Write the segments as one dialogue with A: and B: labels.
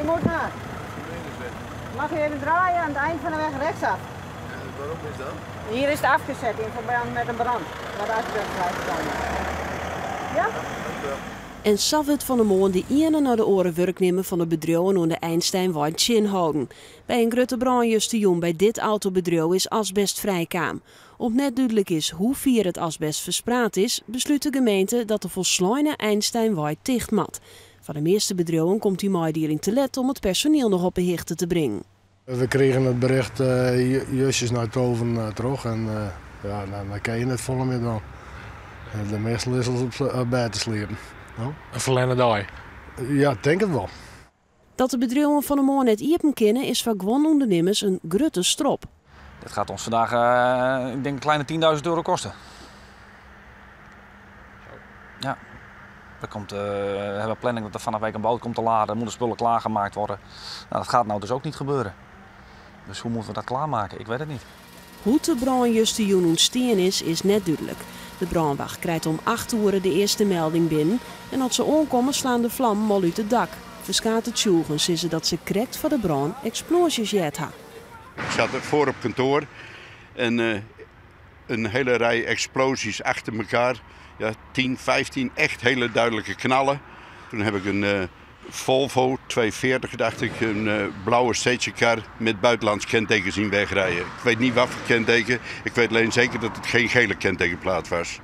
A: U moet naar. Mag u even draaien aan het eind van de weg rechtsaf.
B: Waarom is dat?
A: Hier is het afgezet in verband met een brand. Waar asbest vrijgekomen. Ja?
C: En sa wurdt fan 'e moarn de iene nei de oare wurknimmer fan de bedriuwen oan de Einsteinwei tsjinholden. By in grutte brân justerjûn by dit autobedriuw is asbest frijkaam. Om't net dúdlik is hoe fier it asbest ferspraat is, beslút de gemeente dat de folsleine Einsteinwei ticht moat. Foar de measte bedriuwen komt dy meidieling te let om it personiel noch op 'e hichte te bringen.
B: We krigen it bericht justjes nei tolven troch en ja, dan kinne je net folle mear dwaan. De measten lizze al op bêd te sliepen.
D: No? In ferlerne dei?
B: Ja, tink it wol.
C: Dat de bedriuwen fan 'e moarn net iepen kinne is foar guon ûndernimmers in grutte strop.
E: Dit gaat ons vandaag, ik denk, een kleine 10.000 euro kosten. Ja. Er komt, we hebben planning dat er vanaf week een boot komt te laden. Er moeten spullen klaargemaakt worden. Nou, dat gaat nou dus ook niet gebeuren. Dus hoe moeten we dat klaarmaken? Ik weet het niet.
C: Hoe't de brân justerjûn ûntstien is, is net dúdlik. De brânwacht krijt om 8 oere de earste melding binnen en as se oankomme slaan de flammen al út it dak. Ferskate tsjûgen sizze dat se krekt foar de brân eksploazjes heard ha.
F: Ik zat voor op kantoor en een hele rij explosies achter elkaar. Ja, 10, 15 echt hele duidelijke knallen. Toen heb ik een Volvo 240, dacht ik, een blauwe stationcar met buitenlands kenteken zien wegrijden. Ik weet niet wat voor kenteken. Ik weet alleen zeker dat het geen gele kentekenplaat was.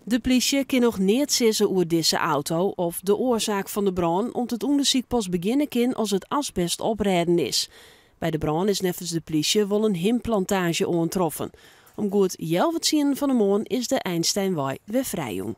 C: De plysje kin noch neat sizze oer dizze auto of de oarsaak fan de brân, om't it ûndersyk pas begjinne kin as it asbest oprêden is. By de brân is neffens de plysje wol in himpplantaazje oantroffen. Om goed 9:30 fan 'e moarn is de Einsteinwei wer frijjûn.